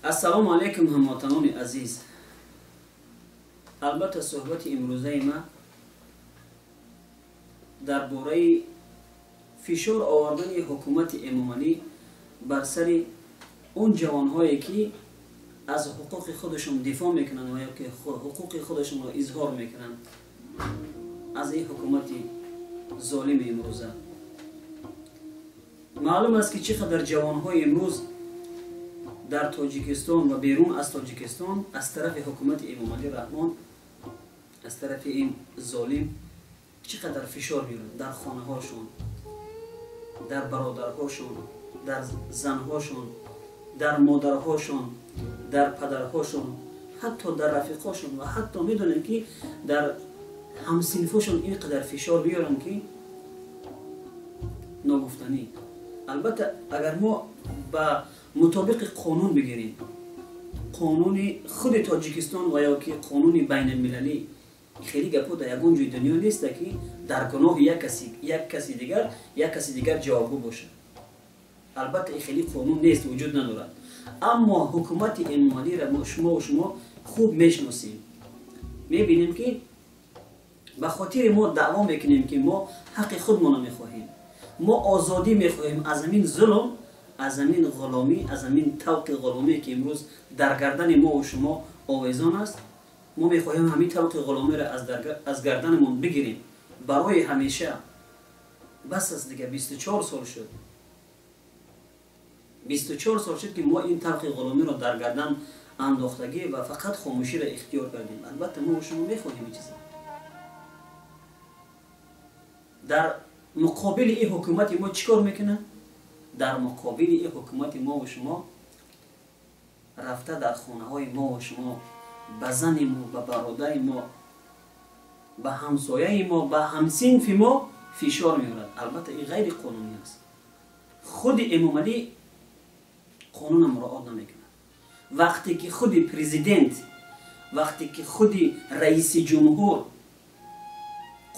Ассалому алайкум, ҳамватанони азиз. Албатта, суҳбати имрӯзаи ма дар бораи фишор овардани ҳукумати Эмомалӣ бар сари он ҷавонҳое, ки аз ҳуқуқи худашон дифоъ мекунанд ва ё ки ҳуқуқи худашонро изҳор мекунанд аз ин ҳукумати золими имрӯза. Маълум аст, ки чӣ қадар ҷавонҳои имрӯз дар Тоҷикистон ва берун аз Тоҷикистон аз тарафи ҳукумати Эмомалӣ Раҳмон, аз тарафи ин золим чӣ қадар фишор меоранд дар хонаҳошон, дар бародарҳошон, дар занҳошон, дар модарҳошон, дар падарҳошон, ҳатто дар рафиқҳошон ва ҳатто медонем, ки дар ҳамсинфошон ин қадар фишор меоранд, ки ногуфтанӣ. Албатта, агар мо ба мутобиқи қонун бигирем, қонуни худи Тоҷикистон ва ё ки қонуни байналмилалӣ, хеле гапҳо дар ягон ҷои дунё неста, ки дар гуноҳи як каси дигар ҷавобгӯ бошад. Албатта, ин хеле қонун нест, вуҷуд надорад. Аммо ҳукумати Эмомалиро шумову шумо хуб мешиносем. Мебинем, ки ба хотири мо даъво мекунем, ки мо ҳаққи худмонро мехоҳем, мо озодӣ мехоҳем аз ҳамин зулм, аз ҳамин ғуломӣ, аз ҳамин тавқи ғуломӣ, ки имрӯз дар гардани мову шумо овезон аст. Мо мехоҳем ҳамин тавқи ғуломиро аз гарданамон бигирем барои ҳамеша. Бас аст дига, 24 сол шуд, 24 сол шуд, ки мо ин тавқи ғуломиро дар гардан андохтагӣ ва фақат хомӯширо ихтиёр кардем. Албатта, мо шумо мехоҳем ин чиза. Дар муқобили ин ҳукумати мо чӣ кор мекунад? Дар муқобили ин ҳукумати мову шумо рафта дар хонаҳои мову шумо, ба зани мо, ба бародари мо, ба ҳамсояи мо, ба ҳамсинфи мо фишор меорад. Албатта, ин ғайриқонунӣ аст. Худи Эмомалӣ қонуна муроат намекунад. Вақте ки худи президент, вақте ки худи раиси ҷумҳур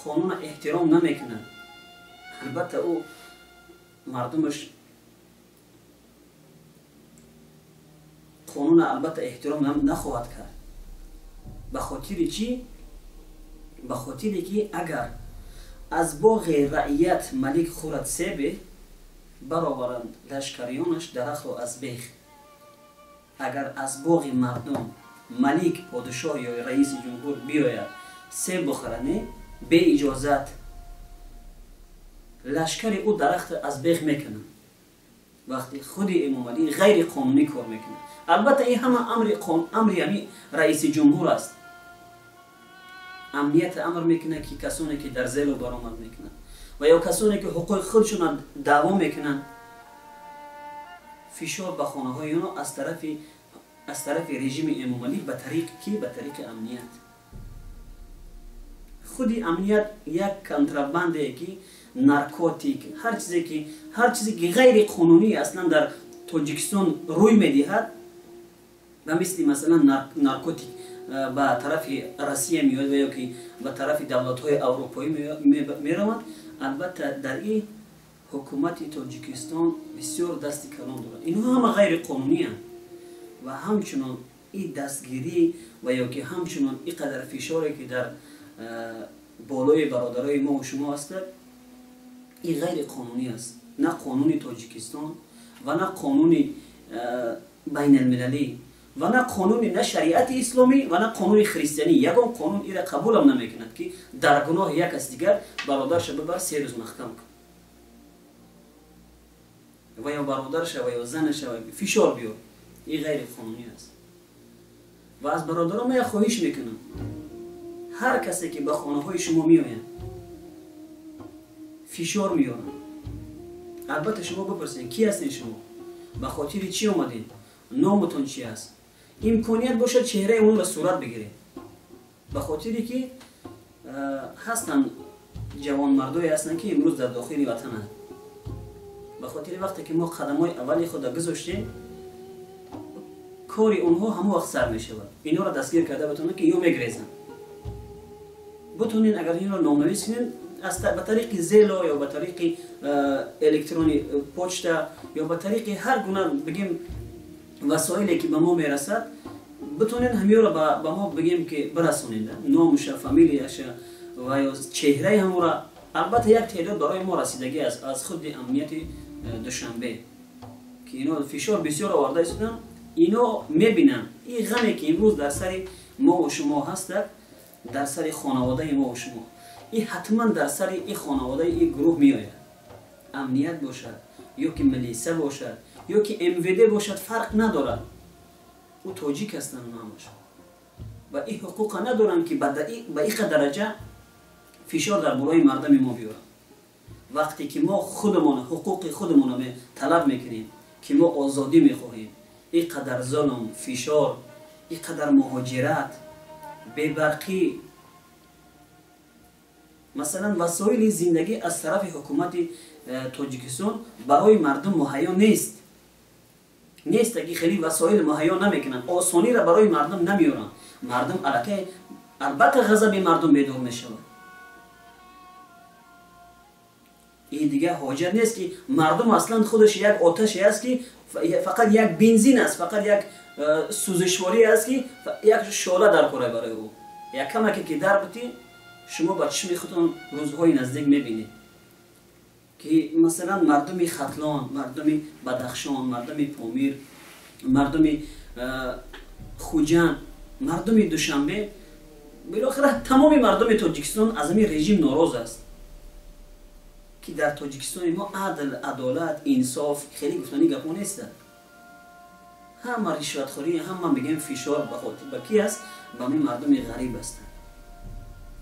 қонуна эҳтиром намекунад, албатта, ӯ мардумаш қонуна албатта эҳтиром нахоҳад кард. Ба хотири чӣ? Ба хотире ки агар аз боғи раият малик хӯрад себе, бароваранд лашкариёнаш дарахтро аз бех. Агар аз боғи мардум малик, подшоҳ ё раиси ҷумҳур биёяд, себ бухӯрад, не беиҷозат, лашкари ӯ дарахтро аз бех мекунанд. Вақте худи Эмомалӣ ғайриқонунӣ кор мекунад, албатта, ин ҳама амри ҳами раиси ҷумҳур аст. Амният амр мекунад, ки касоне ки дар Зело баромад мекунанд ва ё касоне ки ҳуқуқи худшона даъво мекунанд, фишор ба хонаҳои оно аз тарафи режими Эмомалӣ ба тариқи ки ба тариқи амният. Худи амният як контрабандае, ки наркотик, ҳар чизе ки ғайриқонунӣ аслан дар Тоҷикистон рӯй медиҳад ва мисли масалан наркотик ба тарафи Россия меояд ва ё ки ба тарафи давлатҳои аврупоӣ мераванд, албатта, дар ин ҳукумати Тоҷикистон бисёр дасти калон дорад. Инҳо ҳама ғайриқонуниянд ва ҳамчунон ин дастгирӣ ва ё ки ҳамчунон ин қадар фишоре, ки дар болои бародарои мову шумо ҳастад, ин ғайриқонунӣ аст. На қонуни Тоҷикистон ва на қонуни байналмилалӣ ва на қонуни, на шариати исломӣ ва на қонуни христианӣ, ягон қонун ира қабулам намекунад, ки дар гуноҳи як кас дигар бародарша бибар, 3 рӯз маҳкам кун ва ё бародарша ва ё занаша фишор биёр. Ин ғайриқонунӣ аст. Ва аз бародарон ма як хоҳиш мекунам: ҳар касе ки ба хонаҳои шумо меоянд, фишор меоранд, албатта, шумо бипурсед, ки ҳастед шумо, ба хотири чӣ омадед, номатон чи аст, имконият бошад, чеҳраи онро сурат бигиред, ба хотире ки ҳастанд ҷавонмардое ҳастанд, ки имрӯз дар дохили ватананд. Ба хотири вақте ки мо қадамҳои аввали худро гузоштем, кори онҳо ҳамон вақт сар мешавад. Инҳоро дастгир карда битонанд, ки ё мегрезанд. Бутонед, агар инро номнавис кунед ба тариқи Зело ё ба тариқи электрони почта ё ба тариқи ҳар гуна бигем. васоиле ки ба мо мерасад, битонед ҳамиёро ба мо бигем ки бирасонед, номуша, фамилияша ва ё чеҳраи ҳамура. Албатта як теъдод барои мо расидагӣ аст аз худи амнияти Душанбе, ки ино фишор бисёр оварда истоданд. Ино мебинанд ин ғаме ки имрӯз дар сари мо шумо ҳастад, дар сари хонаводаи мо шумо, ин ҳатман дар сари ин хонаводаи ин гурӯҳ меояд. Амният бошад ё ки милиса бошад ё ки МВД бошад, фарқ надорад, ӯ тоҷик ҳастанд ҳамаш ва ин ҳуқуқа надоранд ки ба ин дараҷа фишор дар болои мардами мо биёранд. Вақте ки мо худамон ҳуқуқи худамонро талаб мекунем, ки мо озодӣ мехоҳем, ин қадар зулм, фишор, ин қадар муҳоҷират, бебарқӣ, масалан васоили зиндагӣ аз тарафи ҳукумати Тоҷикистон барои мардум муҳайё нест. Нест, ки хеле васоил муҳайё намекунанд, осониро барои мардум намеоранд. Мардум аллакай, албатта ғазаби мардум бедор мешавад. Ин дигар ҳоҷат нест ки мардум аслан худаш як оташе аст ки фақат як бензин аст, фақат як сӯзишворӣ аст ки як шола дар кора барои ӯ. Як камаке ки дар бутӣ, шумо ба чишми худтон рӯзҳои наздик мебинед ки масалан мардуми Хатлон, мардуми Бадахшон, мардуми Помир, мардуми Хуҷанд, мардуми Душанбе, билохира тамоми мардуми Тоҷикистон аз ҳамин режим нороз аст, ки дар Тоҷикистони мо адл, адолат, инсоф хеле гуфтани гапҳо нестанд. Ҳама ришватхӯрӣ, ҳама мегӯем фишор ба ки аст? Ба ҳамин мардуми ғариб ҳастанд.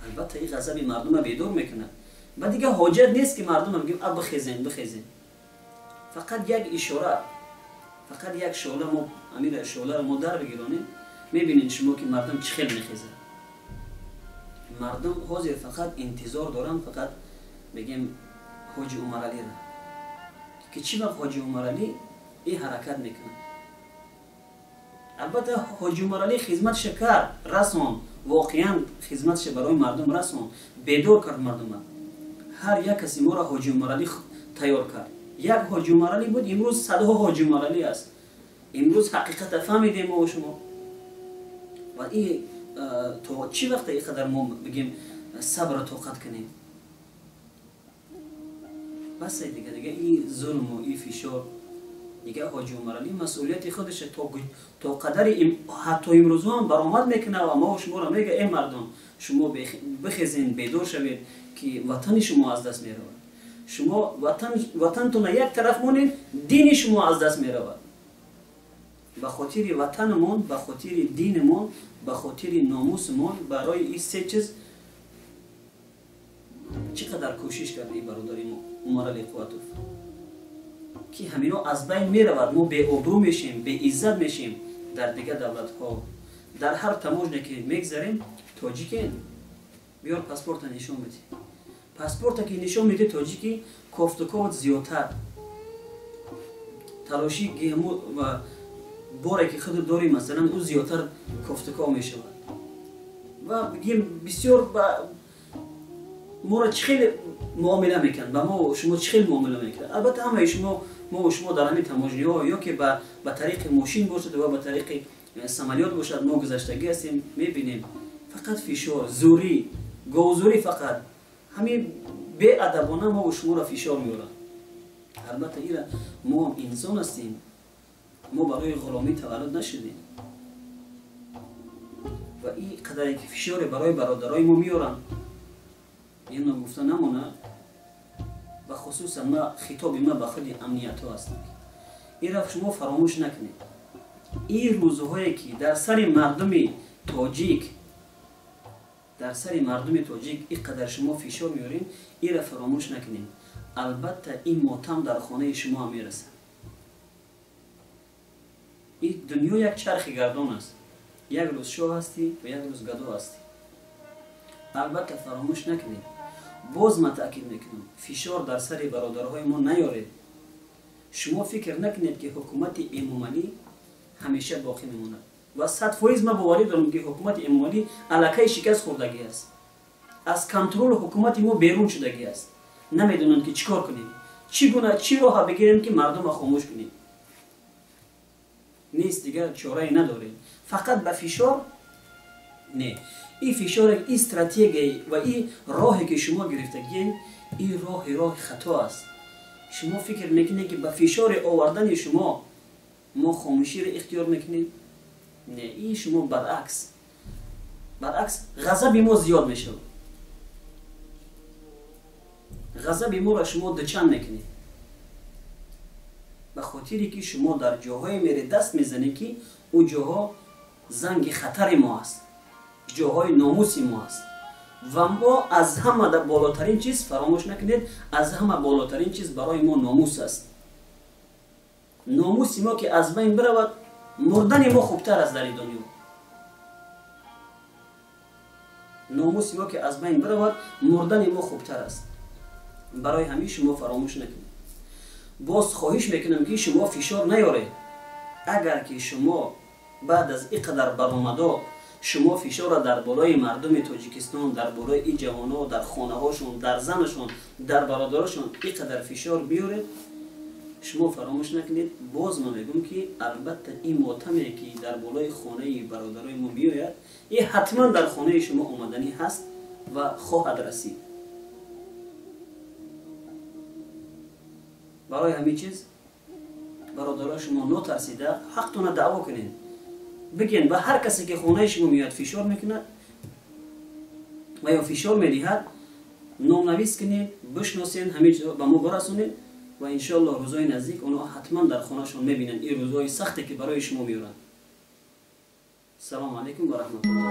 Албатта ин ғазаби мардумро бедор мекунад. Ба дигар ҳоҷат нест ки мардумро бигӯем а бихезен, бихезен. Фақат як ишора, фақат як шола, мо ҳамин шоларо мо дар бигиронем, мебинед шумо ки мардум чӣ хел мехезад. Мардум ҳозир фақат интизор доранд, фақат мегӯем ҳоҷи Умаралиро, ки чӣ вақт ҳоҷи Умаралӣ ин ҳаракат мекунад. Албатта ҳоҷи Умаралӣ хизматша кард, расон, воқеан хизматша барои мардум расон, бедор кард мардума. Ҳар як каси моро ҳоҷи Умаралӣ тайёр кард. Як ҳоҷи Умаралӣ буд, имрӯз садҳо ҳоҷи Умаралӣ аст. Имрӯз ҳақиқата фаҳмидем мо шумо. Ва ин то чӣ вақта ин қадар мо бигем сабрро тоқат кунем? Бас дига ин зулму ин фишор. Дига ҳоҷи Умаралӣ масъулияти худаш то қадари ҳатто имрӯзҳо ҳам баромад мекунад ва мо шуморо мега: эй мардум, шумо бихезен, бедор шавед ки ватани шумо аз даст меравад. Шумо ватантонро як тараф монед, дини шумо аз даст меравад. Ба хотири ватанамон, ба хотири динамон, ба хотири номусамон, барои ин се чиз чӣ қадар кӯшиш кард ин бародари мо Умаралӣ Қувватов, ки ҳамино аз байн меравад, мо беобрӯ мешем, беиззат мешем дар дигар давлатҳо. Дар ҳар таможне ки мегзарем, тоҷикен биёр паспорта нишон бидӣ. Паспорта ки нишон медиҳ тоҷики, кофтуковат зиёдтар, талоши гему ва боре ки худ дорӣ, масалан ӯ зиёдтар кофтуков мешавад. Ва бигем бисёр моро чӣ хеле муомила мекунанд, ба мо шумо чӣ хеле муомила мекунанд. Албатта ҳамаи шумо, мо шумо дар ҳамин таможниҳо ё ки ба тариқи мошин бошад ва ба тариқи самолёт бошад, мо гузаштагӣ ҳастем, мебинем фақат фишор, зӯрӣ, говзӯрӣ, фақат ҳамин беадабона мо шуморо фишор меоранд. Албатта ира мо ҳам инсон ҳастем, мо барои ғуломӣ таваллуд нашудем ва ин қадаре ки фишоре барои бародарои мо меоранд, ин гуфта намонад. Ва хусусан ма хитоби ма ба худи амниятҳо аст. Инро шумо фаромӯш накунед. Ин рӯзҳое ки дар сари мардуми тоҷик, дар сари мардуми тоҷик ин қадар шумо фишор меоред, инро фаромӯш накунед. Албатта ин мотам дар хонаи шумо ҳам мерасад. Ин дунё як чархи гардон аст. Як рӯз шоҳ ҳастӣ ва як рӯз гадо ҳастӣ. Албатта фаромӯш накунед. Боз ман таъкид мекунам, фишор дар сари бародарҳои мо наёред. Шумо фикр накунед ки ҳукумати Эмомалӣ ҳамеша боқӣ мемонад. Ва 100% ман боварӣ дорам ки ҳукумати Эмомалӣ аллакай шикаст хӯрдагӣ аст, аз контролу ҳукумати мо берун шудагӣ аст. Намедонанд ки чӣ кор кунем, чӣ гуна, чӣ роҳа бигирем ки мардумро хомӯш кунем. Нест, дигар чорае надоред. Фақат ба фишор не. Ин фишор, ин стратегия ва ин роҳе ки шумо гирифтагиен, ин роҳи хато аст. Шумо фикр мекунед, ки ба фишори овардани шумо мо хомӯширо ихтиёр мекунем? Не, ин шумо баръакс ғазаби мо зиёд мешавад. Ғазаби моро шумо дучанд мекунед, ба хотире ки шумо дар ҷоҳое мере даст мезанед, ки ӯ ҷоҳо занги хатари мо аст, ҷоҳои номуси мо аст. Ва мо аз ҳама болотарин чиз, фаромӯш накунед, аз ҳама болотарин чиз барои мо номус аст. Номуси мо ки аз байн биравад, мурдани мо хубтар аст дар ин дунё. Номуси мо ки аз байн биравад, мурдани мо хубтар аст. Барои ҳамин шумо фаромӯш накунед. Боз хоҳиш мекунам, ки шумо фишор наёред. Агар ки шумо баъд аз ин қадар баромадо шумо фишорро дар болои мардуми Тоҷикистон, дар болои ин ҷавонҳо, дар хонаҳошон, дар занашон, дар бародарошон ин қадар фишор биёред, шумо фаромӯш накунед. Боз ман мегӯм, ки албатта ин мотаме ки дар болои хонаи бародарои мо меояд, ин ҳатман дар хонаи шумо омаданӣ ҳаст ва хоҳад расид. Барои ҳамин чиз бародарои шумо нотарсида ҳақтона даъво кунед. Бигӯед ба ҳар касе ки хонаи шумо меояд, фишор мекунад ва ё фишор медиҳад, номнавис кунед, бишносед, ҳамин чизро ба мо барасонед ва иншоаллоҳ рӯзҳои наздик онҳо ҳатман дар хонаашон мебинанд ин рӯзҳои сахте ки барои шумо меоранд. Салому алайкум ва раҳматуллоҳ.